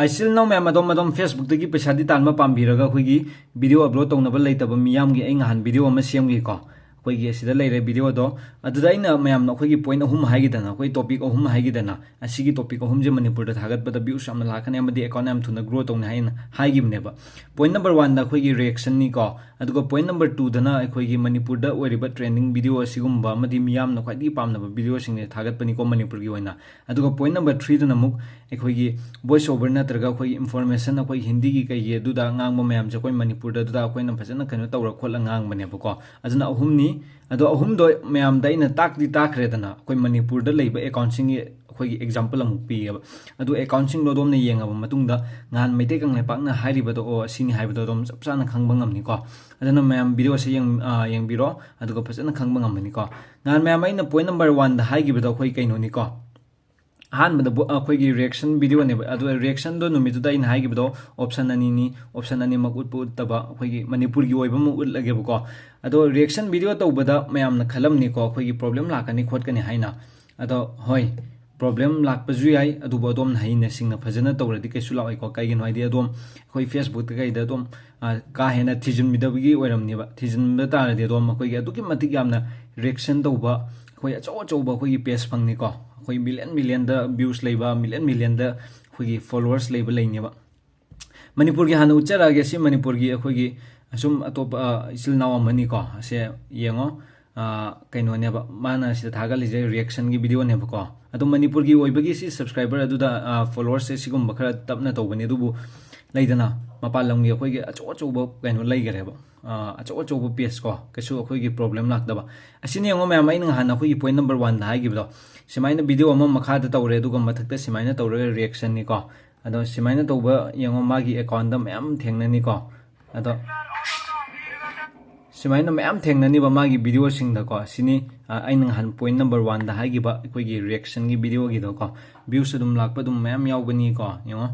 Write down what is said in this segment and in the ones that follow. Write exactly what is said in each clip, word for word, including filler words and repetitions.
ꯏꯆꯤꯜ ꯏꯅꯥꯎ ꯃꯌꯥꯝ, ꯑꯗꯣꯝ ꯑꯗꯣꯝ Facebookꯇꯒꯤ ꯄꯩꯁꯥꯗꯤ ꯇꯥꯟꯕ ꯄꯥꯝꯕꯤꯔꯒ ꯑꯩꯈꯣꯏꯒꯤ video upload ꯇꯧꯅꯕ ꯂꯩꯇꯕ ꯃꯤꯌꯥꯝꯒꯤ ꯑꯩ ꯉꯍꯥꯟ video ꯑꯃ ꯁꯦꯝꯈꯤꯀꯣ꯫ ꯑꯩꯈꯣꯏꯒꯤ ꯑꯁꯤꯗ ꯂꯩꯔꯦ videoꯗꯣ꯫ ꯑꯗꯨꯗ ꯑꯩꯅ ꯃꯌꯥꯝꯅ ꯑꯩꯈꯣꯏꯒꯤ point ꯑꯍꯨꯝ ꯍꯥꯏꯈꯤꯗꯅ, ꯑꯩꯈꯣꯏ topic ꯑꯍꯨꯝ ꯍꯥꯏꯈꯤꯗꯅ, ꯑꯁꯤꯒꯤ topic ꯑꯍꯨꯝꯁꯦ ꯃꯅꯤꯄꯨꯔꯗ ꯊꯥꯒꯠꯄꯗ views ꯌꯥꯝꯅ ꯂꯥꯛꯀꯅꯤ ꯑꯃꯗꯤ account ꯌꯥꯝ ꯊꯨꯅ grow ꯇꯧꯅꯤ ꯍꯥꯏꯅ ꯍꯥꯏꯈꯤꯕꯅꯦꯕ꯫ Point number oneꯗ ꯑꯩꯈꯣꯏꯒꯤ reactionꯅꯤꯀꯣ꯫ ꯑꯗꯨꯒ point number twoꯗꯅ ꯑꯩꯈꯣꯏꯒꯤ ꯃꯅꯤꯄꯨꯔꯗ ꯑꯣꯏꯔꯤꯕ trending video ꯑꯁꯤꯒꯨꯝꯕ ꯑꯃꯗꯤ ꯃꯤꯌꯥꯝꯅ ꯈ꯭ꯋꯥꯏꯗꯒꯤ ꯄꯥꯝꯅꯕ videoꯁꯤꯡꯁꯦ ꯊꯥꯒꯠꯄꯅꯤꯀꯣ ꯃꯅꯤꯄꯨꯔꯒꯤ ꯑꯣꯏꯅ꯫ ꯑꯗꯨꯒ point number threeꯗꯅ ꯑꯃꯨꯛ ꯑꯩꯈꯣꯏꯒꯤ voice over ꯅꯠꯇ꯭ꯔꯒ ꯑꯩꯈꯣꯏꯒꯤ information, ꯑꯩꯈꯣꯏ ꯍꯤꯟꯗꯤꯒꯤ ꯀꯩꯒꯤ ꯑꯗꯨꯗ ꯉꯥꯡꯕ ꯃꯌꯥꯝꯁꯦ ꯑꯩꯈꯣꯏ ꯃꯅꯤꯄꯨꯔꯗ ꯑꯗꯨꯗ ꯑꯩꯈꯣꯏꯅ ꯐꯖꯅ ꯀꯩꯅꯣ ꯇꯧꯔ ꯈꯣꯠꯂ ꯉꯥꯡꯕꯅꯦꯕꯀꯣ꯫ ꯑꯗꯨꯅ ꯑꯍꯨꯝꯅꯤ꯫ ꯑꯗꯣ ꯑꯍꯨꯝꯗꯣ ꯃꯌꯥꯝꯗ ꯑꯩꯅ ꯇꯥꯛꯇꯤ ꯇꯥꯛꯈ꯭ꯔꯦꯗꯅ, ꯑꯩꯈꯣꯏ ꯃꯅꯤꯄꯨꯔꯗ ꯂꯩꯕ accountꯁꯤꯡꯒꯤ ꯑꯩꯈꯣꯏꯒꯤ example ꯑꯃꯨꯛ ꯄꯤꯌꯦꯕ꯫ ꯑꯗꯨ accountꯁꯤꯡꯗꯣ ꯑꯗꯣꯝꯅ ꯌꯦꯡꯉꯕ ꯃꯇꯨꯡꯗ ꯉꯍꯥꯟ ꯃꯩꯇꯩ ꯀꯪꯂꯩꯄꯥꯛꯅ ꯍꯥꯏꯔꯤꯕꯗꯣ, ꯑꯣ, ꯑꯁꯤꯅꯤ ꯍꯥꯏꯕꯗꯣ ꯑꯗꯨꯝ ꯆꯞ ꯆꯥꯅ ꯈꯪꯕ ꯉꯝꯅꯤꯀꯣ꯫ ꯑꯗꯨꯅ ꯃꯌꯥꯝ videoꯁꯦ ꯌꯦꯡ-, ꯑ, ꯌꯦꯡꯕꯤꯔꯣ, ꯑꯗꯨꯒ ꯐꯖꯅ ꯈꯪꯕ ꯉꯝꯃꯅꯤꯀꯣ꯫ ꯉꯍꯥꯟ ꯃꯌꯥꯝ ꯑꯩꯅ point number oneꯗ ꯍꯥꯏꯈꯤꯕꯗꯣ ꯑꯩꯈꯣꯏ ꯀꯩꯅꯣꯅꯤꯀꯣ, ꯑꯍꯥꯟꯕꯗ ꯕꯣ-, ꯑꯩꯈꯣꯏꯒꯤ reactionꯚideoꯅꯦꯕ꯫ ꯑꯗꯣ reactionꯗꯣ ꯅꯨꯃꯤꯠꯇꯨꯗ ꯑꯩꯅ ꯍꯥꯏꯈꯤꯕꯗꯣ option ꯑꯅꯤꯅꯤ, option ꯑꯅꯤꯃꯛ ꯎꯠꯄ ꯎꯠꯇꯕ ꯑꯩꯈꯣꯏꯒꯤ ꯃꯅꯤꯄꯨꯔꯒꯤ ꯑꯣꯏꯕ ꯑꯃ ꯎꯠꯂꯒꯦꯕꯀꯣ꯫ ꯑꯗꯣ reaction video ꯇꯧꯕꯗ ꯃꯌꯥꯝꯅ ꯈꯜꯂꯝꯅꯤꯀꯣ, ꯑꯩꯈꯣꯏꯒꯤ problem ꯂꯥꯛꯀꯅꯤ ꯈꯣꯠꯀꯅꯤ ꯍꯥꯏꯅ꯫ ꯑꯗꯣ ꯍꯣꯏ, problem ꯂꯥꯛꯄꯁꯨ ꯌꯥꯏ, ꯑꯗꯨꯕꯨ ꯑꯗꯣꯝꯅ ꯍꯩꯅ ꯁꯤꯡꯅ ꯐꯖꯅ ꯇꯧꯔꯗꯤ ꯀꯩꯁꯨ ꯂꯥꯛꯑꯣꯏꯀꯣ꯫ ꯀꯩꯒꯤꯅꯣ ꯍꯥꯏꯗꯤ ꯑꯗꯣꯝ ꯑꯩꯈꯣꯏ Facebookꯇ ꯀꯩꯗ ꯑꯗꯨꯝ, ꯑ, ꯀꯥ ꯍꯦꯟꯅ ꯊꯤꯖꯤꯟꯕꯤꯗꯕꯒꯤ ꯑꯣꯏꯔꯝꯅꯦꯕ꯫ ꯊꯤꯖꯤꯟꯕ ꯇꯥꯔꯗꯤ ꯑꯗꯣꯝ ꯑꯩꯈꯣꯏꯒꯤ ꯑꯗꯨꯛꯀꯤ ꯃꯇꯤꯛ ꯌꯥꯝꯅ reaction ꯇꯧꯕ ꯑꯩꯈꯣꯏ ꯑꯆꯧ ꯑꯆꯧꯕ ꯑꯩꯈꯣꯏꯒꯤ page ꯐꯪꯅꯤꯀꯣ꯫ ꯑꯩꯈꯣꯏ million millionꯗ views ꯂꯩꯕ, million millionꯗ ꯑꯩꯈꯣꯏꯒꯤ followers ꯂꯩꯕ ꯂꯩꯅꯦꯕ꯫ ꯃꯅꯤꯄꯨꯔꯒꯤ ꯍꯥꯟꯅ ꯎꯠꯆꯔꯛꯑꯒꯦ꯫ ꯁꯤ ꯃꯅꯤꯄꯨꯔꯒꯤ ꯑꯩꯈꯣꯏꯒꯤ ꯑꯁꯨꯝ ꯑꯇꯣꯞꯄ, ꯑ, ꯏꯆꯤꯜ ꯏꯅꯥꯎ ꯑꯃꯅꯤꯀꯣ꯫ ꯑꯁꯦ ꯌꯦꯡꯉꯣ꯫ ꯑ, ꯀꯩꯅꯣꯅꯦꯕ, ꯃꯥꯅ ꯁꯤꯗ ꯊꯥꯒꯠꯂꯤꯁꯦ reactionꯒꯤ videoꯅꯦꯕꯀꯣ꯫ ꯑꯗꯣ ꯃꯅꯤꯄꯨꯔꯒꯤ ꯑꯣꯏꯕꯒꯤ ꯁꯤ subscriber ꯑꯗꯨꯗ, ꯑ, followersꯁꯦ ꯁꯤꯒꯨꯝꯕ ꯈꯔ ꯇꯞꯅ ꯇꯧꯕꯅꯦ, ꯑꯗꯨꯕꯨ ꯂꯩꯗꯅ, ꯃꯄꯥꯟ ꯂꯝꯒꯤ ꯑꯩꯈꯣꯏꯒꯤ ꯑꯆꯧ ꯑꯆꯧꯕ ꯀꯩꯅꯣ ꯂꯩꯈꯔꯦꯕ, ꯑ, ꯑꯆꯧ ꯑꯆꯧꯕ page ꯀꯣ, ꯀꯩꯁꯨ ꯑꯩꯈꯣꯏꯒꯤ problem ꯂꯥꯛꯇꯕ꯫ ꯑꯁꯤꯅ ꯌꯦꯡꯉꯣ ꯃꯌꯥꯝ, ꯑꯩꯅ ꯉꯍꯥꯟ ꯑꯩꯈꯣꯏꯒꯤ point number oneꯗ ꯍꯥꯏꯈꯤꯕꯗꯣ, ꯁꯨꯃꯥꯏꯅ video ꯑꯃ ꯃꯈꯥꯗ ꯇꯧꯔꯦ, ꯑꯗꯨꯒ ꯃꯊꯛꯇ ꯁꯨꯃꯥꯏꯅ ꯇꯧꯔꯒ reactionꯅꯤꯀꯣ꯫ ꯑꯗꯣ ꯁꯨꯃꯥꯏꯅ ꯇꯧꯕ ꯌꯦꯡꯉꯣ, ꯃꯥꯒꯤ accountꯇ ꯃꯌꯥꯝ ꯊꯦꯡꯅꯅꯤꯀꯣ꯫ ꯑꯗꯣ ꯁꯨꯃꯥꯏꯅ ꯃꯌꯥꯝ ꯊꯦꯡꯅꯅꯤꯕ ꯃꯥꯒꯤ videoꯁꯤꯡꯗꯀꯣ꯫ ꯁꯤꯅꯤ, ꯑ, ꯑꯩꯅ ꯉꯍꯥꯟ point number oneꯗ ꯍꯥꯏꯈꯤꯕ ꯑꯩꯈꯣꯏꯒꯤ reactionꯒꯤ videoꯒꯤꯗꯣꯀꯣ꯫ Views ꯑꯗꯨꯝ ꯂꯥꯛꯄ ꯑꯗꯨꯝ ꯃꯌꯥꯝ ꯌꯥꯎꯒꯅꯤꯀꯣ꯫ ꯌꯦꯡꯉꯣ,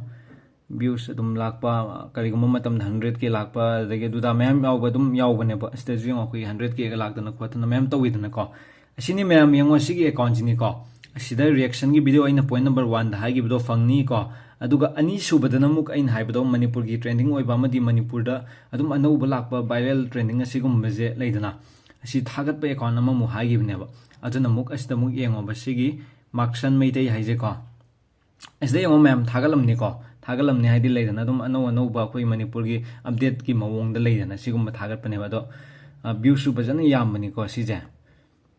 views ꯑꯗꯨꯝ ꯂꯥꯛꯄ, ꯀꯔꯤꯒꯨꯝꯕ ꯃꯇꯝꯗ hundred K ꯂꯥꯛꯄ, ꯑꯗꯒꯤ ꯑꯗꯨꯗ ꯃꯌꯥꯝ ꯌꯥꯎꯕ ꯑꯗꯨꯝ ꯌꯥꯎꯕꯅꯦꯕ꯫ ꯁꯤꯗꯁꯨ ꯌꯦꯡꯉꯣ, ꯑꯩꯈꯣꯏꯒꯤ hundred Kꯒ ꯂꯥꯛꯇꯅ ꯈꯣꯠꯇꯅ ꯃꯌꯥꯝ ꯇꯧꯋꯤꯗꯅꯀꯣ꯫ ꯑꯁꯤꯅꯤ ꯃꯌꯥꯝ, ꯌꯦꯡꯉꯣ, ꯁꯤꯒꯤ accountꯁꯤꯅꯤꯀꯣ꯫ ꯑꯁꯤꯗ reactionꯒꯤ video ꯑꯩꯅ point number oneꯗ ꯍꯥꯏꯈꯤꯕꯗꯣ ꯐꯪꯅꯤꯀꯣ꯫ ꯑꯗꯨꯒ ꯑꯅꯤꯁꯨꯕꯗꯅ ꯑꯃꯨꯛ ꯑꯩꯅ ꯍꯥꯏꯕꯗꯣ ꯃꯅꯤꯄꯨꯔꯒꯤ ꯇ꯭ꯔꯦꯟꯗꯤꯡ ꯑꯣꯏꯕ ꯑꯃꯗꯤ ꯃꯅꯤꯄꯨꯔꯗ ꯑꯗꯨꯝ ꯑꯅꯧꯕ ꯂꯥꯛꯄ ꯚꯥꯏꯔꯦꯜ ꯇ꯭ꯔꯦꯟꯗꯤꯡ ꯑꯁꯤꯒꯨꯝꯕꯁꯦ ꯂꯩꯗꯅ, ꯑꯁꯤ ꯊꯥꯒꯠꯄ ꯑꯦꯀꯥꯎꯟ ꯑꯃꯃꯨꯛ ꯍꯥꯏꯈꯤꯕꯅꯦꯕ꯫ ꯑꯗꯨꯅ ꯑꯃꯨꯛ ꯑꯁꯤꯗ ꯑꯃꯨꯛ ꯌꯦꯡꯉꯣꯕ, ꯁꯤꯒꯤ ꯃꯥꯛꯁꯟ ꯃꯩꯇꯩ ꯍꯥꯏꯁꯦꯀꯣ꯫ ꯑꯁꯤꯗ ꯌꯦꯡꯉꯣ ꯃꯌꯥꯝ, ꯊꯥꯒꯠꯂꯝꯅꯤꯀꯣ, ꯊꯥꯒꯠꯂꯝꯅꯤ ꯍꯥꯏꯗꯤ ꯂꯩꯗꯅ ꯑꯗꯨꯝ ꯑꯅꯧ ꯑꯅꯧꯕ ꯑꯩꯈꯣꯏ ꯃꯅꯤꯄꯨꯔꯒꯤ ꯑꯞꯗꯦꯠꯀꯤ ꯃꯑꯣꯡꯗ ꯂꯩꯗꯅ ꯁꯤꯒꯨꯝꯕ ꯊꯥꯒꯠꯄꯅꯦꯕ꯫ ꯑꯗꯣ ꯚ꯭ꯌꯨꯁꯨ ꯐꯖꯅ ꯌꯥꯝꯕꯅꯤꯀꯣ ꯁꯤꯁꯦ꯫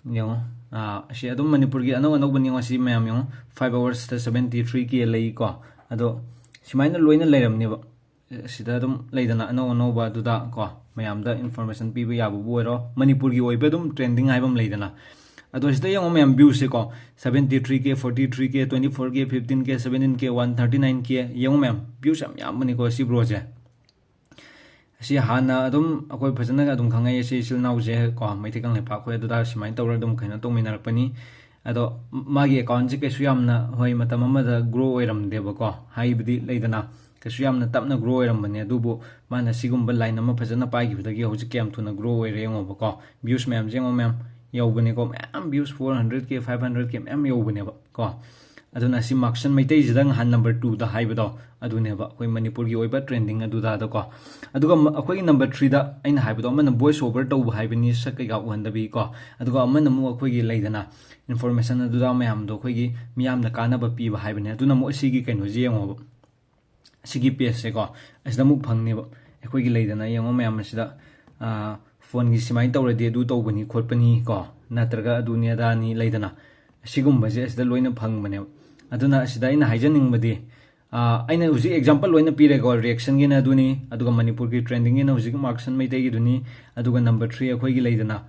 ꯌꯦꯡꯉꯣ, ꯑꯥ, ꯑꯁꯤ ꯑꯗꯨꯝ ꯃꯅꯤꯄꯨꯔꯒꯤ ꯑꯅꯧ ꯑꯅꯧꯕꯅꯤ ꯌꯦꯡꯉꯣ, ꯁꯤ ꯃꯌꯥꯝ ꯌꯦꯡꯉꯣ, ꯐꯥꯏꯚ ꯑꯋꯥꯔꯁꯇ ꯁꯕꯦꯟꯇꯤ ꯊ꯭ꯔꯤ ꯀꯦ ꯂꯩꯀꯣ꯫ ꯑꯗꯣ ꯁꯨꯃꯥꯏꯅ ꯂꯣꯏꯅ ꯂꯩꯔꯝꯅꯦꯕ꯫ ꯁꯤꯗ ꯑꯗꯨꯝ ꯂꯩꯗꯅ ꯑꯅꯧ ꯑꯅꯧꯕ ꯑꯗꯨꯗ ꯀꯣ, ꯃꯌꯥꯝꯗ ꯏꯟꯐꯣꯔꯃꯦꯁꯟ ꯄꯤꯕ ꯌꯥꯕꯕꯨ ꯑꯣꯏꯔꯣ, ꯃꯅꯤꯄꯨꯔꯒꯤ ꯑꯣꯏꯕ ꯑꯗꯨꯝ ꯇ꯭ꯔꯦꯟꯗꯤꯡ ꯍꯥꯏꯕ ꯑꯃ ꯂꯩꯗꯅ꯫ ꯑꯗꯣ ꯁꯤꯗ ꯌꯦꯡꯉꯣ ꯃꯌꯥꯝ, ꯚ꯭ꯌꯨꯁꯦꯀꯣ, ꯁꯕꯦꯟꯇꯤ ꯊ꯭ꯔꯤ ꯀꯦ, ꯐꯣꯔꯇꯤ ꯊ꯭ꯔꯤ ꯀꯦ, ꯇ꯭ꯋꯦꯟꯇꯤ ꯐꯣꯔ ꯀꯦ, ꯐꯤꯐꯇꯤꯟ ꯀꯦ, ꯁꯕꯦꯟꯇꯤꯟ ꯀꯦ, ꯋꯥꯟ ꯊꯥꯔꯇꯤ ꯅꯥꯏꯟ ꯀꯦ, ꯌꯦꯡꯉꯣ ꯃꯌꯥꯝ, ꯚ꯭ꯌꯨꯁ ꯌꯥꯝ ꯌꯥꯝꯕꯅꯤꯀꯣ ꯁꯤ ꯕ꯭ꯔꯣꯁꯦ꯫ ꯑꯁꯤ ꯍꯥꯟꯅ ꯑꯗꯨꯝ ꯑꯩꯈꯣꯏ ꯐꯖꯅ ꯑꯗꯨꯝ ꯈꯪꯉꯛꯑꯦ, ꯁꯤ ꯏꯆꯤꯜ ꯏꯅꯥꯎꯁꯦ ꯀꯣ, ꯃꯩꯇꯩ ꯀꯪꯂꯩꯄꯥꯛ ꯈꯣꯏ ꯑꯗꯨꯗ ꯁꯨꯃꯥꯏꯅ ꯇꯧꯔ ꯑꯗꯨꯝ ꯀꯩꯅꯣ ꯇꯧꯃꯤꯟꯅꯔꯛꯄꯅꯤ꯫ ꯑꯗꯣ ꯃꯥꯒꯤ ꯑꯦꯀꯥꯎꯟꯁꯦ ꯀꯩꯁꯨ ꯌꯥꯝꯅ, ꯍꯣꯏ, ꯃꯇꯝ ꯑꯃꯗ ꯒ꯭ꯔꯣ ꯑꯣꯏꯔꯝꯗꯦꯕꯀꯣ, ꯍꯥꯏꯕꯗꯤ ꯂꯩꯗꯅ ꯀꯩꯁꯨ ꯌꯥꯝꯅ ꯇꯞꯅ ꯒ꯭ꯔꯣ ꯑꯣꯏꯔꯝꯕꯅꯦ꯫ ꯑꯗꯨꯕꯨ ꯃꯥꯅ ꯁꯤꯒꯨꯝꯕ ꯂꯥꯏꯟ ꯑꯃ ꯐꯖꯅ ꯄꯥꯏꯈꯤꯕꯗꯒꯤ ꯍꯧꯖꯤꯛ ꯀꯌꯥꯝ ꯊꯨꯅ ꯒ꯭ꯔꯣ ꯑꯣꯏꯔꯦ ꯌꯦꯡꯉꯣꯕꯀꯣ꯫ ꯚ꯭ꯌꯨꯁ ꯃꯌꯥꯝꯁꯦ ꯌꯦꯡꯉꯣ ꯃꯌꯥꯝ, ꯌꯧꯕꯅꯤꯀꯣ, ꯃꯌꯥꯝ ꯚ꯭ꯌꯨꯁ ꯐꯣꯔ ꯍꯟꯗ꯭ꯔꯦꯗ ꯀꯦ, ꯐꯥꯏꯚ ꯍꯟꯗ꯭ꯔꯦꯗ ꯀꯦ ꯃꯌꯥꯝ ꯌꯧꯕꯅꯦꯕ ꯀꯣ꯫ ꯑꯗꯨꯅ ꯁꯤ ꯃꯥꯛꯁꯟ ꯃꯩꯇꯩꯁꯤꯗ ꯅꯍꯥꯟ ꯅꯝꯕꯔ ꯇꯨꯗ ꯍꯥꯏꯕꯗꯣ ꯑꯗꯨꯅꯦꯕ, ꯑꯩꯈꯣꯏ ꯃꯅꯤꯄꯨꯔꯒꯤ ꯑꯣꯏꯕ ꯇ꯭ꯔꯦꯟꯗꯤꯡ ꯑꯗꯨꯗ ꯀꯣ꯫ ꯑꯗꯨꯒ ꯃ-, ꯑꯩꯈꯣꯏꯒꯤ ꯅꯝꯕꯔ ꯊ꯭ꯔꯤꯗ ꯑꯩꯅ ꯍꯥꯏꯕꯗꯣ, ꯑꯃꯅ ꯚꯣꯏꯁ ꯑꯣꯚꯔ ꯇꯧꯕ ꯍꯥꯏꯕꯅꯤ, ꯁꯛ ꯀꯩꯀꯥ ꯎꯍꯟꯗꯕꯤ ꯀꯣ, ꯑꯗꯨꯒ ꯑꯃꯅ ꯑꯃꯨꯛ ꯑꯩꯈꯣꯏꯒꯤ ꯂꯩꯗꯅ ꯏꯟꯐꯣꯔꯃꯦꯁꯟ ꯑꯗꯨꯗ ꯃꯌꯥꯝꯗꯣ ꯑꯩꯈꯣꯏꯒꯤ ꯃꯤꯌꯥꯝꯗ ꯀꯥꯟꯅꯕ ꯄꯤꯕ ꯍꯥꯏꯕꯅꯦ꯫ ꯑꯗꯨꯅ ꯑꯃꯨꯛ ꯑꯁꯤꯒꯤ ꯀꯩꯅꯣꯁꯦ ꯌꯦꯡꯉꯣꯕ, ꯑꯁꯤꯒꯤ ꯄꯦꯖꯁꯦꯀꯣ, ꯑꯁꯤꯗ ꯑꯃꯨꯛ ꯐꯪꯅꯦꯕ꯫ ꯑꯩꯈꯣꯏꯒꯤ ꯂꯩꯗꯅ, ꯌꯦꯡꯉꯣ ꯃꯌꯥꯝ, ꯑꯁꯤꯗ, ꯑꯥ, ꯐꯣꯟꯒꯤ ꯁꯨꯃꯥꯏꯅ ꯇꯧꯔꯗꯤ ꯑꯗꯨ ꯇꯧꯕꯅꯤ ꯈꯣꯠꯄꯅꯤ ꯀꯣ, ꯅꯠꯇ꯭ꯔꯒ ꯑꯗꯨꯅꯤ ꯑꯗꯥꯅꯤ ꯂꯩꯗꯅ, ꯑꯁꯤꯒꯨꯝꯕꯁꯦ ꯑꯁꯤꯗ ꯂꯣꯏꯅ ꯐꯪꯕꯅꯦꯕ꯫ ꯑꯗꯨꯅ ꯑꯁꯤꯗ ꯑꯩꯅ ꯍꯥꯏꯖꯅꯤꯡꯕꯗꯤ, ꯑꯥ, ꯑꯩꯅ ꯍꯧꯖꯤꯛ ꯑꯦꯛꯖꯥꯝꯄꯜ ꯂꯣꯏꯅ ꯄꯤꯔꯦꯀꯣ, ꯔꯤꯌꯦꯛꯁꯟꯒꯤꯅ ꯑꯗꯨꯅꯤ, ꯑꯗꯨꯒ ꯃꯅꯤꯄꯨꯔꯒꯤ ꯇ꯭ꯔꯦꯟꯗꯤꯡꯒꯤꯅ ꯍꯧꯖꯤꯛ ꯃꯥꯛꯁꯟ ꯃꯩꯇꯩꯒꯤꯗꯨꯅꯤ, ꯑꯗꯨꯒ ꯅꯝꯕꯔ ꯊ꯭ꯔꯤ ꯑꯩꯈꯣꯏꯒꯤ ꯂꯩꯗꯅ,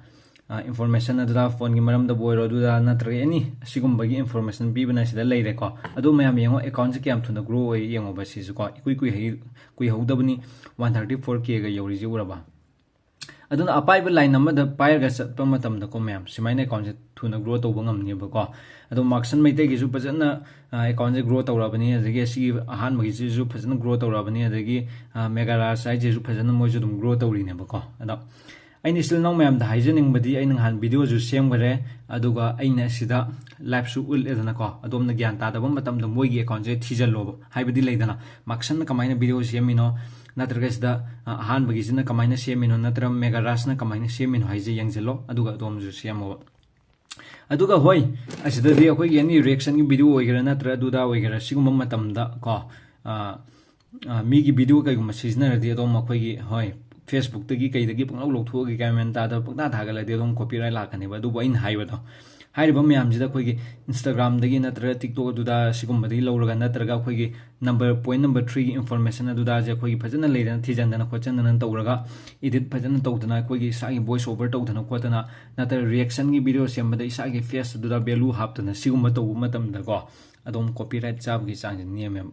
ꯏꯟꯐꯣꯔꯃꯦꯁꯟ ꯑꯗꯨꯗ, ꯐꯣꯟꯒꯤ ꯃꯔꯝꯗꯕꯨ ꯑꯣꯏꯔꯣ, ꯑꯗꯨꯗ ꯅꯠꯇ꯭ꯔꯒ ꯑꯦꯅꯤ ꯑꯁꯤꯒꯨꯝꯕꯒꯤ ꯏꯟꯐꯣꯔꯃꯦꯁꯟ ꯄꯤꯕꯅ ꯁꯤꯗ ꯂꯩꯔꯦꯀꯣ꯫ ꯑꯗꯨ ꯃꯌꯥꯝ ꯌꯦꯡꯉꯣ, ꯑꯦꯀꯥꯎꯟꯁꯦ ꯀꯌꯥꯝ ꯊꯨꯅ ꯒ꯭ꯔꯣ ꯑꯣꯏ ꯌꯦꯡꯉꯣꯕ ꯁꯤꯁꯨꯀꯣ, ꯏꯀꯨꯏ ꯀꯨꯏꯍꯩ-, ꯀꯨꯏꯍꯧꯗꯕꯅꯤ, ꯋꯥꯟ ꯊꯥꯔꯇꯤ ꯐꯣꯔ ꯀꯦꯒ ꯌꯧꯔꯤꯁꯦ ꯎꯔꯕ? ꯑꯗꯨꯅ ꯑꯄꯥꯏꯕ ꯂꯥꯏꯟ ꯑꯃꯗ ꯄꯥꯏꯔꯒ ꯆꯠꯄ ꯃꯇꯝꯗꯀꯣ ꯃꯌꯥꯝ, ꯁꯨꯃꯥꯏꯅ ꯑꯦꯀꯥꯎꯟꯁꯦ ꯊꯨꯅ ꯒ꯭ꯔꯣ ꯇꯧꯕ ꯉꯝꯅꯦꯕꯀꯣ꯫ ꯑꯗꯣ ꯃꯥꯛꯁꯟ ꯃꯩꯇꯩꯒꯤꯁꯨ ꯐꯖꯅ, ꯑ, ꯑꯦꯀꯥꯎꯟꯁꯦ ꯒ꯭ꯔꯣ ꯇꯧꯔꯛꯑꯕꯅꯤ, ꯑꯗꯒꯤ ꯑꯁꯤꯒꯤ ꯑꯍꯥꯟꯕꯒꯤꯁꯤꯁꯨ ꯐꯖꯅ ꯒ꯭ꯔꯣ ꯇꯧꯔꯛꯑꯕꯅꯤ, ꯑꯗꯒꯤ, ꯑ, ꯃꯦꯒꯥ ꯔꯥꯖ ꯍꯥꯏꯁꯤꯁꯨ ꯐꯖꯅ ꯃꯣꯏꯁꯨ ꯑꯗꯨꯝ ꯒ꯭ꯔꯣ ꯇꯧꯔꯤꯅꯦꯕꯀꯣ꯫ ꯑꯗꯣ ꯑꯩꯅ ꯏꯆꯤꯜ ꯏꯅꯥꯎ ꯃꯌꯥꯝꯗ ꯍꯥꯏꯖꯅꯤꯡꯕꯗꯤ, ꯑꯩꯅ ꯅꯍꯥꯟ videoꯁꯨ ꯁꯦꯝꯈꯔꯦ, ꯑꯗꯨꯒ ꯑꯩꯅ ꯁꯤꯗ liveꯁꯨ ꯎꯠꯂꯦꯗꯅꯀꯣ꯫ ꯑꯗꯣꯝꯅ ꯒ꯭ꯌꯥꯟ ꯇꯥꯗꯕ ꯃꯇꯝꯗ ꯃꯣꯏꯒꯤ accountꯁꯦ ꯊꯤꯖꯜꯂꯣꯕ, ꯍꯥꯏꯕꯗꯤ ꯂꯩꯗꯅ, ꯃꯥꯛꯁꯟꯅ ꯀꯃꯥꯏꯅ video ꯁꯦꯝꯃꯤꯅꯣ, ꯅꯠꯇ꯭ꯔꯒ ꯁꯤꯗ, ꯑ, ꯑꯍꯥꯟꯕꯒꯤꯁꯤꯅ ꯀꯃꯥꯏꯅ ꯁꯦꯝꯃꯤꯅꯣ, ꯅꯠꯇ꯭ꯔꯒ ꯃꯦꯒꯥꯔꯥꯖꯅ ꯀꯃꯥꯏꯅ ꯁꯦꯝꯃꯤꯅꯣ ꯍꯥꯏꯁꯦ ꯌꯦꯡꯁꯤꯜꯂꯣ, ꯑꯗꯨꯒ ꯑꯗꯣꯝꯁꯨ ꯁꯦꯝꯃꯣꯕ꯫ ꯑꯗꯨꯒ ꯍꯣꯏ, ꯑꯁꯤꯗꯗꯤ ꯑꯩꯈꯣꯏꯒꯤ any reactionꯒꯤ video ꯑꯣꯏꯒꯦꯔꯥ ꯅꯠꯇ꯭ꯔ ꯑꯗꯨꯗ ꯑꯣꯏꯒꯦꯔꯥ, ꯁꯤꯒꯨꯝꯕ ꯃꯇꯝꯗ ꯀꯣ, ꯑ, ꯑ, ꯃꯤꯒꯤ video ꯀꯩꯒꯨꯝꯕ ꯁꯤꯖꯤꯟꯅꯔꯗꯤ ꯑꯗꯨꯝ ꯑꯩꯈꯣꯏꯒꯤ, ꯍꯣꯏ, Facebookꯇꯒꯤ ꯀꯩꯗꯒꯤ ꯄꯪꯂꯧ ꯂꯧꯊꯣꯛꯑꯒ ꯒ꯭ꯌꯥꯟ ꯃꯦꯟ ꯇꯥꯗꯕ ꯄꯪꯇꯥ ꯊꯥꯒꯠꯂꯗꯤ ꯑꯗꯨꯝ copyright ꯂꯥꯛꯀꯅꯦꯕ꯫ ꯑꯗꯨꯕꯨ ꯑꯩꯅ ꯍꯥꯏꯕꯗꯣ, ꯍꯥꯏꯔꯤꯕ ꯃꯌꯥꯝꯁꯤꯗ ꯑꯩꯈꯣꯏꯒꯤ Instagramꯗꯒꯤ ꯅꯠꯇ꯭ꯔꯒ TikTok ꯑꯗꯨꯗ ꯁꯤꯒꯨꯝꯕꯗꯒꯤ ꯂꯧꯔꯒ, ꯅꯠꯇ꯭ꯔꯒ ꯑꯩꯈꯣꯏꯒꯤ number, point number threeꯒꯤ information ꯑꯗꯨꯗꯁꯦ ꯑꯩꯈꯣꯏꯒꯤ ꯐꯖꯅ ꯂꯩꯗꯅ ꯊꯤꯖꯤꯟꯗꯅ ꯈꯣꯠꯆꯤꯟꯗꯅ ꯇꯧꯔꯒ, edit ꯐꯖꯅ ꯇꯧꯗꯅ, ꯑꯩꯈꯣꯏꯒꯤ ꯏꯁꯥꯒꯤ voice over ꯇꯧꯗꯅ ꯈꯣꯠꯇꯅ, ꯅꯠꯇ꯭ꯔꯒ reactionꯒꯤ video ꯁꯦꯝꯕꯗ ꯏꯁꯥꯒꯤ face ꯑꯗꯨꯗ value ꯍꯥꯞꯇꯅ ꯁꯤꯒꯨꯝꯕ ꯇꯧꯕ ꯃꯇꯝꯗꯀꯣ, ꯑꯗꯨꯝ copyright ꯆꯥꯕꯒꯤ ꯆꯥꯡꯁꯦ ꯅꯦꯝꯃꯦꯕ꯫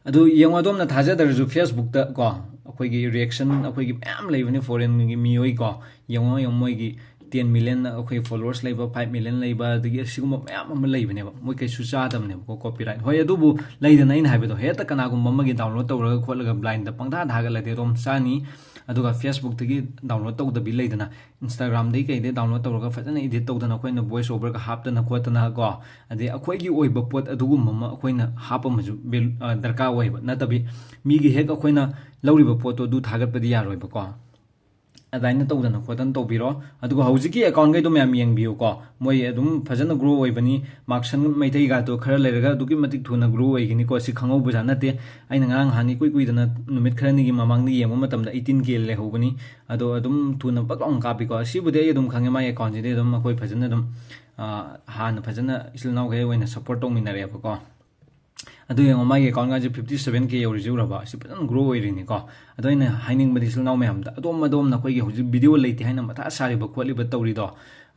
ꯑꯗꯨ ꯌꯦꯡꯉꯣ, ꯑꯗꯣꯝꯅ ꯊꯥꯖꯗ꯭ꯔꯁꯨ Facebookꯇ ꯀꯣ, ꯑꯩꯈꯣꯏꯒꯤ reaction, ꯑꯩꯈꯣꯏꯒꯤ ꯃꯌꯥꯝ ꯂꯩꯕꯅꯤ, foreignꯒꯤ ꯃꯤꯑꯣꯏ ꯀꯣ, ꯌꯦꯡꯉꯣ, ꯌꯦꯡꯉꯣ, ꯃꯣꯏꯒꯤ ten million ꯑꯩꯈꯣꯏ followers ꯂꯩꯕ, five million ꯂꯩꯕ, ꯑꯗꯒꯤ ꯑꯁꯤꯒꯨꯝꯕ ꯃꯌꯥꯝ ꯑꯃ ꯂꯩꯕꯅꯦꯕ꯫ ꯃꯣꯏ ꯀꯩꯁꯨ ꯆꯥꯗꯕꯅꯦꯕꯀꯣ copyright꯫ ꯍꯣꯏ, ꯑꯗꯨꯕꯨ ꯂꯩꯗꯅ, ꯑꯩꯅ ꯍꯥꯏꯕꯗꯣ, ꯍꯦꯛꯇ ꯀꯅꯥꯒꯨꯝꯕ ꯑꯃꯒꯤ download ꯇꯧꯔꯒ ꯈꯣꯠꯂꯒ blindꯇ ꯄꯪꯊꯥ ꯊꯥꯒꯠꯂꯗꯤ ꯑꯗꯨꯝ ꯆꯥꯅꯤ꯫ ꯑꯗꯨꯒ Facebookꯇꯒꯤ download ꯇꯧꯗꯕꯤ ꯂꯩꯗꯅ, Instagramꯗꯒꯤ ꯀꯩꯗꯒꯤ download ꯇꯧꯔꯒ ꯐꯖꯅ edit ꯇꯧꯗꯅ ꯑꯩꯈꯣꯏꯅ voice overꯒ ꯍꯥꯞꯇꯅ ꯈꯣꯠꯇꯅ ꯀꯣ, ꯑꯗꯩ ꯑꯩꯈꯣꯏꯒꯤ ꯑꯣꯏꯕ ꯄꯣꯠ ꯑꯗꯨꯒꯨꯝꯕ ꯑꯃ ꯑꯩꯈꯣꯏꯅ ꯍꯥꯞꯄ ꯑꯃꯁꯨ val-, ꯑ, ꯗꯔꯀꯥꯔ ꯑꯣꯏꯌꯦꯕ꯫ ꯅꯠꯇꯕꯤ ꯃꯤꯒꯤ ꯍꯦꯛ ꯑꯩꯈꯣꯏꯅ ꯂꯧꯔꯤꯕ ꯄꯣꯠꯇꯣ ꯑꯗꯨ ꯊꯥꯒꯠꯄꯗꯤ ꯌꯥꯔꯣꯏꯕꯀꯣ꯫ ꯑꯗꯨꯃꯥꯏꯅ ꯇꯧꯗꯅ ꯈꯣꯠꯇꯅ ꯇꯧꯕꯤꯔꯣ꯫ ꯑꯗꯨꯒ ꯍꯧꯖꯤꯛꯀꯤ accountꯈꯩꯗꯣ ꯃꯌꯥꯝ ꯌꯦꯡꯕꯤꯌꯨꯀꯣ, ꯃꯣꯏ ꯑꯗꯨꯝ ꯐꯖꯅ grow ꯑꯣꯏꯕꯅꯤ꯫ ꯃꯥꯛꯁꯟ ꯃꯩꯇꯩꯒꯥꯗꯣ ꯈꯔ ꯂꯩꯔꯒ ꯑꯗꯨꯛꯀꯤ ꯃꯇꯤꯛ ꯊꯨꯅ grow ꯑꯣꯏꯒꯅꯤꯀꯣ, ꯁꯤ ꯈꯪꯍꯧꯕꯖꯥꯠ ꯅꯠꯇꯦ꯫ ꯑꯩꯅ ꯉꯔꯥꯡ ꯅꯍꯥꯟ ꯏꯀꯨꯏ ꯀꯨꯏꯗꯅ ꯅꯨꯃꯤꯠ ꯈꯔꯅꯤꯒꯤ ꯃꯃꯥꯡꯗ ꯌꯦꯡꯕ ꯃꯇꯝꯗ eighteen K ꯂꯩꯍꯧꯕꯅꯤ꯫ ꯑꯗꯣ ꯑꯗꯨꯝ ꯊꯨꯅ ꯕꯛ ꯂꯥꯎꯅ ꯀꯥꯞꯄꯤꯀꯣ꯫ ꯑꯁꯤꯕꯨꯗꯤ ꯑꯩ ꯑꯗꯨꯝ ꯈꯪꯉꯦ, ꯃꯥꯒꯤ accountꯁꯤꯗꯤ ꯑꯗꯨꯝ ꯑꯩꯈꯣꯏ ꯐꯖꯅ ꯑꯗꯨꯝ, ꯑ, ꯍꯥꯟꯅ ꯐꯖꯅ ꯏꯆꯤꯜ ꯏꯅꯥꯎꯈꯩ ꯑꯣꯏꯅ support ꯇꯧꯃꯤꯟꯅꯔꯛꯑꯦꯕꯀꯣ꯫ ꯑꯗꯨ ꯌꯦꯡꯉꯣ, ꯃꯥꯒꯤ accountꯀꯥꯁꯦ fifty seven K ꯌꯧꯔꯤꯁꯦ ꯎꯔꯕ? ꯁꯤ ꯐꯖꯅ grow ꯑꯣꯏꯔꯤꯅꯤꯀꯣ꯫ ꯑꯗꯣ ꯑꯩꯅ ꯍꯥꯏꯅꯤꯡꯕꯗꯤ ꯏꯆꯤꯜ ꯏꯅꯥꯎ ꯃꯌꯥꯝꯗ, ꯑꯗꯣꯝ ꯑꯗꯣꯝꯅ ꯑꯩꯈꯣꯏꯒꯤ ꯍꯧꯖꯤꯛ video ꯂꯩꯇꯦ ꯍꯥꯏꯅ ꯃꯊꯥ ꯁꯥꯔꯤꯕ ꯈꯣꯠꯂꯤꯕ ꯇꯧꯔꯤꯗꯣ,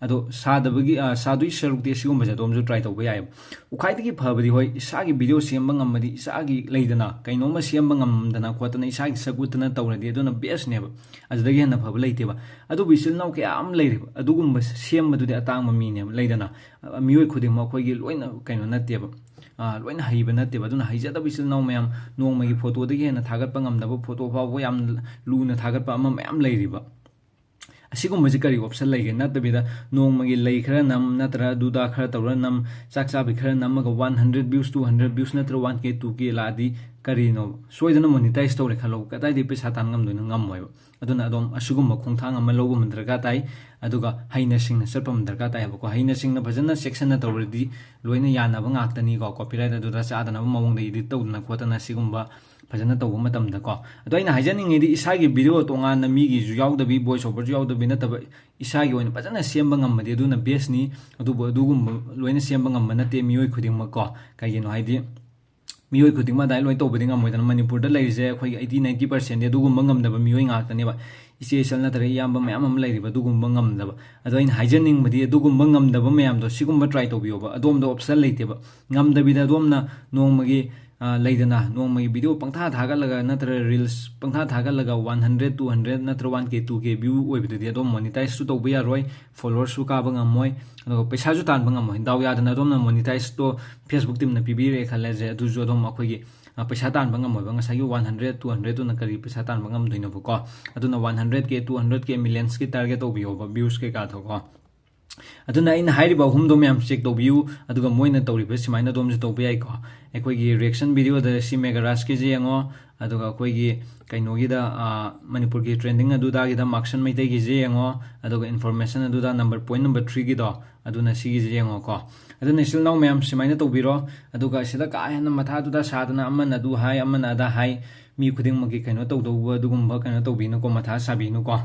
ꯑꯗꯣ ꯁꯥꯗꯕꯒꯤ, ꯑ, ꯁꯥꯗꯣꯏ ꯁꯔꯨꯛꯇꯤ ꯑꯁꯤꯒꯨꯝꯕꯁꯦ ꯑꯗꯣꯝꯁꯨ try ꯇꯧꯕ ꯌꯥꯏꯑꯕ꯫ ꯈ꯭ꯋꯥꯏꯗꯒꯤ ꯐꯕꯗꯤ, ꯍꯣꯏ, ꯏꯁꯥꯒꯤ video ꯁꯦꯝꯕ ꯉꯝꯃꯗꯤ, ꯏꯁꯥꯒꯤ ꯂꯩꯗꯅ, ꯀꯩꯅꯣꯝꯃ ꯁꯦꯝꯕ ꯉꯝꯗꯅ ꯈꯣꯠꯇꯅ ꯏꯁꯥꯒꯤ ꯁꯛ ꯎꯠꯇꯅ ꯇꯧꯔꯗꯤ ꯑꯗꯨꯅ bestꯅꯦꯕ꯫ ꯑꯗꯨꯗꯒꯤ ꯍꯦꯟꯅ ꯐꯕ ꯂꯩꯇꯦꯕ꯫ ꯑꯗꯨꯕꯨ ꯏꯆꯤꯜ ꯏꯅꯥꯎ ꯀꯌꯥ ꯑꯃ ꯂꯩꯔꯤꯕ, ꯑꯗꯨꯒꯨꯝꯕ ꯁꯦꯝꯕꯗꯨꯗꯤ ꯑꯇꯥꯡꯕ ꯃꯤꯅꯦꯕ, ꯂꯩꯗꯅ, ꯑ, ꯃꯤꯑꯣꯏ ꯈꯨꯗꯤꯡꯃꯛ ꯑꯩꯈꯣꯏꯒꯤ ꯂꯣꯏꯅ ꯀꯩꯅꯣ ꯅꯠꯇꯦꯕ, ꯑ, ꯂꯣꯏꯅ ꯍꯩꯕ ꯅꯠꯇꯦꯕ꯫ ꯑꯗꯨꯅ ꯍꯩꯖꯗꯕ ꯏꯆꯤꯜ ꯏꯅꯥꯎ ꯃꯌꯥꯝ, ꯅꯣꯡꯃꯒꯤ photoꯗꯒꯤ ꯍꯦꯟꯅ ꯊꯥꯒꯠꯄ ꯉꯝꯗꯕ, photo ꯐꯥꯎꯕ ꯌꯥꯝ ꯂꯨꯅ ꯊꯥꯒꯠꯄ ꯑꯃ ꯃꯌꯥꯝ ꯂꯩꯔꯤꯕ꯫ ꯑꯁꯤꯒꯨꯝꯕꯁꯤ ꯀꯔꯤ option ꯂꯩꯒꯦ? ꯅꯠꯇꯕꯤꯗ ꯅꯣꯡꯃꯒꯤ ꯂꯩ ꯈꯔ ꯅꯝ, ꯅꯠꯇ꯭ꯔ ꯑꯗꯨꯗ ꯈꯔ ꯇꯧꯔ ꯅꯝ, ꯆꯥꯛ ꯆꯥꯕꯤ ꯈꯔ ꯅꯝꯃꯒ one hundred views, two hundred views, ꯅꯠꯇ꯭ꯔ one K, two K ꯂꯥꯛꯑꯗꯤ ꯀꯔꯤꯅꯣ? ꯁꯣꯏꯗꯅ monetize ꯇꯧꯔꯦ ꯈꯜꯂꯣ, ꯀꯗꯥꯏꯗꯒꯤ ꯄꯩꯁꯥ ꯇꯥꯟ ꯉꯝꯗꯣꯏꯅꯣ? ꯉꯝꯃꯣꯏꯕ꯫ ꯑꯗꯨꯅ ꯑꯗꯨꯝ ꯑꯁꯤꯒꯨꯝꯕ ꯈꯣꯡꯊꯥꯡ ꯑꯃ ꯂꯧꯕ ꯑꯃ ꯗꯔꯀꯥꯔ ꯇꯥꯏ꯫ ꯑꯗꯨꯒ ꯍꯩꯅ ꯁꯤꯡꯅ ꯆꯠꯄ ꯑꯃ ꯗꯔꯀꯥꯔ ꯇꯥꯏꯌꯦꯕꯀꯣ꯫ ꯍꯩꯅ ꯁꯤꯡꯅ ꯐꯖꯅ ꯆꯦꯛꯁꯤꯟꯅ ꯇꯧꯔꯗꯤ ꯂꯣꯏꯅ ꯌꯥꯅꯕ ꯉꯥꯛꯇꯅꯤꯀꯣ꯫ Copyright ꯑꯗꯨꯗ ꯆꯥꯗꯅꯕ ꯃꯑꯣꯡꯗ edit ꯇꯧꯗꯅ ꯈꯣꯠꯇꯅ ꯁꯤꯒꯨꯝꯕ ꯐꯖꯅ ꯇꯧꯕ ꯃꯇꯝꯗꯀꯣ꯫ ꯑꯗꯣ ꯑꯩꯅ ꯍꯥꯏꯖꯅꯤꯡꯉꯤꯗꯤ ꯏꯁꯥꯒꯤ video ꯇꯣꯉꯥꯟꯅ ꯃꯤꯒꯤꯁꯨ ꯌꯥꯎꯗꯕꯤ, voice overꯁꯨ ꯌꯥꯎꯗꯕꯤ ꯅꯠꯇꯕ, ꯏꯁꯥꯒꯤ ꯑꯣꯏꯅ ꯐꯖꯅ ꯁꯦꯝꯕ ꯉꯝꯃꯗꯤ ꯑꯗꯨꯅ bestꯅꯤ꯫ ꯑꯗꯨꯕꯨ ꯑꯗꯨꯒꯨꯝꯕ ꯂꯣꯏꯅ ꯁꯦꯝꯕ ꯉꯝꯕ ꯅꯠꯇꯦ ꯃꯤꯑꯣꯏ ꯈꯨꯗꯤꯡꯃꯛꯀꯣ꯫ ꯀꯩꯒꯤꯅꯣ ꯍꯥꯏꯗꯤ ꯃꯤꯑꯣꯏ ꯈꯨꯗꯤꯡꯃꯛ ꯑꯗꯨꯃꯥꯏꯅ ꯂꯣꯏ ꯇꯧꯕꯗꯤ ꯉꯝꯃꯣꯏꯗꯅ꯫ ꯃꯅꯤꯄꯨꯔꯗ ꯂꯩꯔꯤꯁꯦ ꯑꯩꯈꯣꯏꯒꯤ eighty ninety percentꯗꯤ ꯑꯗꯨꯒꯨꯝꯕ ꯉꯝꯗꯕ ꯃꯤꯑꯣꯏ ꯉꯥꯛꯇꯅꯦꯕ꯫ ꯏꯆꯦ ꯏꯆꯜ ꯅꯠꯇ꯭ꯔꯒ ꯏꯌꯥꯝꯕ ꯃꯌꯥꯝ ꯑꯃ ꯂꯩꯔꯤꯕ ꯑꯗꯨꯒꯨꯝꯕ ꯉꯝꯗꯕ꯫ ꯑꯗꯣ ꯑꯩꯅ ꯍꯥꯏꯖꯅꯤꯡꯕꯗꯤ ꯑꯗꯨꯒꯨꯝꯕ ꯉꯝꯗꯕ ꯃꯌꯥꯝꯗꯣ ꯁꯤꯒꯨꯝꯕ try ꯇꯧꯕꯤꯌꯣꯕ꯫ ꯑꯗꯣꯝꯗ option ꯂꯩꯇꯦꯕ꯫ ꯉꯝꯗꯕꯤꯗ ꯑꯗꯣꯝꯅ ꯅꯣꯡꯃꯒꯤ, ꯑ, ꯂꯩꯗꯅ, ꯅꯣꯡꯃꯒꯤ video ꯄꯪꯊꯥ ꯊꯥꯒꯠꯂꯒ ꯅꯠꯇ꯭ꯔꯒ reels ꯄꯪꯊꯥ ꯊꯥꯒꯠꯂꯒꯒ one hundred, two hundred ꯅꯠꯇ꯭ꯔꯒ one K, two K view ꯑꯣꯏꯕꯗꯨꯗꯤ ꯑꯗꯨꯝ monetizeꯁꯨ ꯇꯧꯕ ꯌꯥꯔꯣꯏ, followersꯁꯨ ꯀꯥꯕ ꯉꯝꯃꯣꯏ, ꯑꯗꯨꯒ ꯄꯩꯁꯥꯁꯨ ꯇꯥꯟꯕ ꯉꯝꯃꯣꯏ꯫ ꯗꯥꯎ ꯌꯥꯗꯅ ꯑꯗꯣꯝꯅ monetizeꯇꯣ Facebook teamꯅ ꯄꯤꯕꯤꯔꯦ ꯈꯜꯂꯁꯦ, ꯑꯗꯨꯁꯨ ꯑꯗꯨꯝ ꯑꯩꯈꯣꯏꯒꯤ, ꯑ, ꯄꯩꯁꯥ ꯇꯥꯟꯕ ꯉꯝꯃꯣꯏꯕ꯫ ꯉꯁꯥꯏꯒꯤ one hundred, two hundredꯇꯨꯅ ꯀꯔꯤ ꯄꯩꯁꯥ ꯇꯥꯟꯕ ꯉꯝꯗꯣꯏꯅꯣꯕꯀꯣ? ꯑꯗꯨꯅ one hundred K, two hundred K, millionsꯀꯤ target ꯇꯧꯕꯤꯌꯣꯕ, views ꯀꯩꯀꯥꯗꯣꯀꯣ꯫ ꯑꯗꯨꯅ ꯑꯩꯅ ꯍꯥꯏꯔꯤꯕ ꯑꯍꯨꯝꯗꯣ ꯃꯌꯥꯝ check ꯇꯧꯕꯤꯌꯨ, ꯑꯗꯨꯒ ꯃꯣꯏꯅ ꯇꯧꯔꯤꯕ ꯁꯨꯃꯥꯏꯅ ꯑꯗꯣꯝꯁꯨ ꯇꯧꯕ ꯌꯥꯏꯀꯣ꯫ ꯑꯩꯈꯣꯏꯒꯤ reaction videoꯗ ꯁꯤ ꯃꯦꯘꯔꯥꯖꯀꯤꯁꯦ ꯌꯦꯡꯉꯣ, ꯑꯗꯨꯒ ꯑꯩꯈꯣꯏꯒꯤ ꯀꯩꯅꯣꯒꯤꯗ, ꯑ, ꯃꯅꯤꯄꯨꯔꯒꯤ trending ꯑꯗꯨꯗꯥꯒꯤꯗ ꯃꯥꯛꯁꯟ ꯃꯩꯇꯩꯒꯤꯁꯦ ꯌꯦꯡꯉꯣ, ꯑꯗꯨꯒ information ꯑꯗꯨꯗ number, point number threeꯒꯤꯗꯣ, ꯑꯗꯨꯅ ꯁꯤꯒꯤꯁꯦ ꯌꯦꯡꯉꯣꯀꯣ꯫ ꯑꯗꯨꯅ ꯏꯆꯤꯜ ꯏꯅꯥꯎ ꯃꯌꯥꯝ ꯁꯨꯃꯥꯏꯅ ꯇꯧꯕꯤꯔꯣ, ꯑꯗꯨꯒ ꯁꯤꯗ ꯀꯥ ꯍꯦꯟꯅ ꯃꯊꯥꯗꯨꯗ ꯁꯥꯗꯅ ꯑꯃꯅ ꯑꯗꯨ ꯍꯥꯏ, ꯑꯃꯅ ꯑꯗꯥ ꯍꯥꯏ, ꯃꯤ ꯈꯨꯗꯤꯡꯃꯛꯀꯤ ꯀꯩꯅꯣ ꯇꯧꯗꯧꯕ ꯑꯗꯨꯒꯨꯝꯕ ꯀꯩꯅꯣ ꯇꯧꯕꯤꯅꯨꯀꯣ, ꯃꯊꯥ ꯁꯥꯕꯤꯅꯨꯀꯣ꯫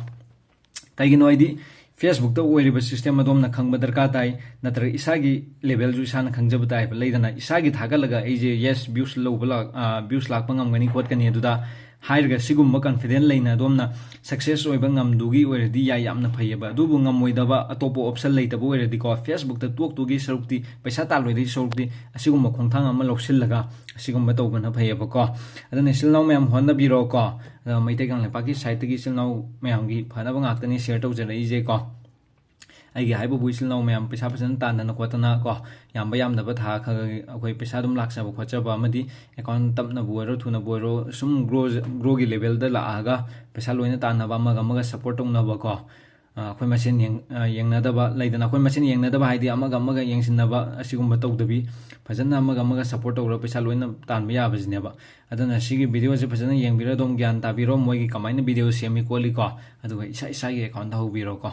ꯀꯩꯒꯤꯅꯣ ꯍꯥꯏꯗꯤ Facebookꯇ ꯑꯣꯏꯔꯤꯕ system ꯑꯗꯣꯝꯅ ꯈꯪꯕ ꯗꯔꯀꯥꯔ ꯇꯥꯏ, ꯅꯠꯇ꯭ꯔꯒ ꯏꯁꯥꯒꯤ levelꯁꯨ ꯏꯁꯥꯅ ꯈꯪꯖꯕ ꯇꯥꯏꯕ꯫ ꯂꯩꯗꯅ, ꯏꯁꯥꯒꯤ ꯊꯥꯒꯠꯂꯒ ꯑꯩꯁꯦ yes, views ꯂꯧꯕ ꯂꯥꯛ-, ꯑ, views ꯂꯥꯛꯄ ꯉꯝꯒꯅꯤ ꯈꯣꯠꯀꯅꯤ ꯑꯗꯨꯗ ꯍꯥꯏꯔꯒ ꯁꯤꯒꯨꯝꯕ confident ꯂꯩꯅ ꯑꯗꯣꯝꯅ success ꯑꯣꯏꯕ ꯉꯝꯗꯨꯒꯤ ꯑꯣꯏꯔꯗꯤ ꯌꯥꯏ, ꯌꯥꯝꯅ ꯐꯩꯌꯦꯕ꯫ ꯑꯗꯨꯕꯨ ꯉꯝꯃꯣꯏꯗꯕ ꯑꯇꯣꯞꯄ option ꯂꯩꯇꯕ ꯑꯣꯏꯔꯗꯤꯀꯣ, Facebookꯇ ꯇꯣꯛꯇꯨꯒꯤ ꯁꯔꯨꯛꯇꯤ, ꯄꯩꯁꯥ ꯇꯥꯜꯂꯣꯏꯗꯣꯏ ꯁꯔꯨꯛꯇꯤ ꯑꯁꯤꯒꯨꯝꯕ ꯈꯣꯡꯊꯥꯡ ꯑꯃ ꯂꯧꯁꯤꯜꯂꯒ ꯑꯁꯤꯒꯨꯝꯕ ꯇꯧꯕꯅ ꯐꯩꯌꯦꯕꯀꯣ꯫ ꯑꯗꯨꯅ ꯏꯆꯤꯜ ꯏꯅꯥꯎ ꯃꯌꯥꯝ ꯍꯣꯠꯅꯕꯤꯔꯣꯀꯣ꯫ ꯑꯗꯣ ꯃꯩꯇꯩ ꯀꯪꯂꯩꯄꯥꯛꯀꯤ sideꯇꯒꯤ ꯏꯆꯤꯜ ꯏꯅꯥꯎ ꯃꯌꯥꯝꯒꯤ ꯐꯅꯕ ꯉꯥꯛꯇꯅꯤ share ꯇꯧꯖꯔꯛꯏꯁꯦꯀꯣ꯫ ꯑꯩꯒꯤ ꯍꯥꯏꯕꯕꯨ ꯏꯆꯤꯜ ꯏꯅꯥꯎ ꯃꯌꯥꯝ ꯄꯩꯁꯥ ꯐꯖꯅ ꯇꯥꯟꯗꯅ ꯈꯣꯠꯇꯅ ꯀꯣ, ꯌꯥꯝꯕ ꯌꯥꯝꯗꯕ ꯊꯥ ꯈꯔ ꯈꯔꯒꯤ ꯑꯩꯈꯣꯏ ꯄꯩꯁꯥ ꯑꯗꯨꯝ ꯂꯥꯛꯆꯕ ꯈꯣꯠꯆꯕ ꯑꯃꯗꯤ account ꯇꯞꯅꯕꯨ ꯑꯣꯏꯔꯣ ꯊꯨꯅꯕꯨ ꯑꯣꯏꯔꯣ ꯁꯨꯝ grow, growꯒꯤ levelꯗ ꯂꯥꯛꯑꯒ ꯄꯩꯁꯥ ꯂꯣꯏꯅ ꯇꯥꯟꯅꯕ ꯑꯃꯒ ꯑꯃꯒ support ꯇꯧꯅꯕꯀꯣ꯫ ꯑꯩꯈꯣꯏ ꯃꯁꯦꯟ ꯌꯦꯡꯅꯗꯕ ꯂꯩꯗꯅ, ꯑꯩꯈꯣꯏ ꯃꯁꯦꯟ ꯌꯦꯡꯅꯗꯕ ꯍꯥꯏꯗꯤ ꯑꯃꯒ ꯑꯃꯒ ꯌꯦꯡꯁꯤꯟꯅꯕ ꯑꯁꯤꯒꯨꯝꯕ ꯇꯧꯗꯕꯤ, ꯐꯖꯅ ꯑꯃꯒ ꯑꯃꯒ ꯁꯞꯄꯣꯔꯠ ꯇꯧꯔꯒ ꯄꯩꯁꯥ ꯂꯣꯏꯅ ꯇꯥꯟꯕ ꯌꯥꯕꯁꯤꯅꯦꯕ꯫ ꯑꯗꯨꯅ ꯁꯤꯒꯤ ꯚꯤꯗꯤꯑꯣꯁꯦ ꯐꯖꯅ ꯌꯦꯡꯕꯤꯔ ꯑꯗꯨꯝ ꯒ꯭ꯌꯥꯟ ꯇꯥꯕꯤꯔꯣ, ꯃꯣꯏꯒꯤ ꯀꯃꯥꯏꯅ ꯚꯤꯗꯤꯑꯣ ꯁꯦꯝꯃꯤ ꯈꯣꯠꯂꯤꯀꯣ, ꯑꯗꯨꯒ ꯏꯁꯥ ꯏꯁꯥꯒꯤ ꯑꯦꯀꯥꯎꯟꯗ ꯍꯧꯕꯤꯔꯣꯀꯣ꯫